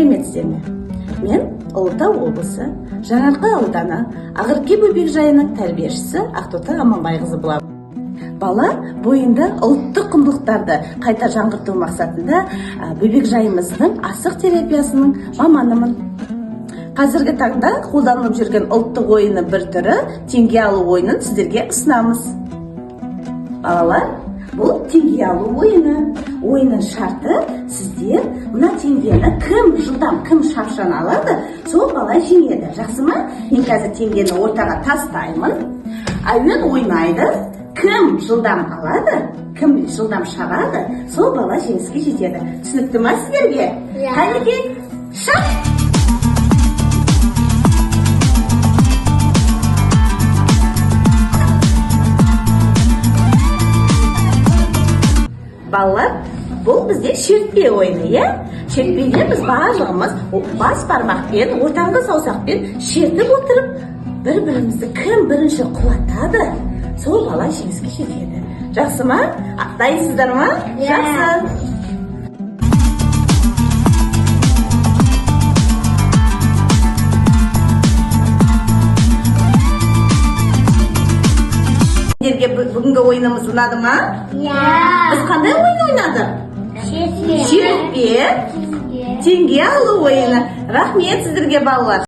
Сәлеметсіздер ме? Мен Ұлытау облысы Жаңаарқа ауданы Ақерке бөбекжайының тәрбиешісі Ақтоты Аманбайқызы боламын. Бала бойында ұлттық құндылықтарды қайта жаңғырту мақсатында бөбекжайымыздың асық терапиясының маманымын. Қазіргі таңда қолданылып жүрген ұлттық ойынның бір түрі теңге алу ойынын сіздерге ұсынамыз. Балалар, бұл теңге алу ойыны. Ойынның шарты: сіздер мына теңгені кім жылдам, кім шапшаң алады, сол бала жеңеді. Жақсы ма? Мен қазір теңгені ортаға тастаймын. Әуен ойнайды. Кім жылдам алады, кім жылдам шабады, сол бала жеңіске жетеді. Түсінікті ма сіздерге? Иә. Қанекей, шап! Балалар, бұл бізде шертпе ойыны, иә? Шертпеде біз барлығымыз бас бармақпен, ортаңғы саусақпен шертіп отырып, бір бірімізді кім бірінші құлатады, сол бала жеңіске жетеді. Жақсы ма? Дайынсыздар ма? Иә. Жақсы. Сендерге бүгінгі ойынымыз ұнады ма? Иә. Біз қандай ойын ойнадық? Шертпе. Шертпе, теңге алу ойыны. Рахмет сіздерге, балалар.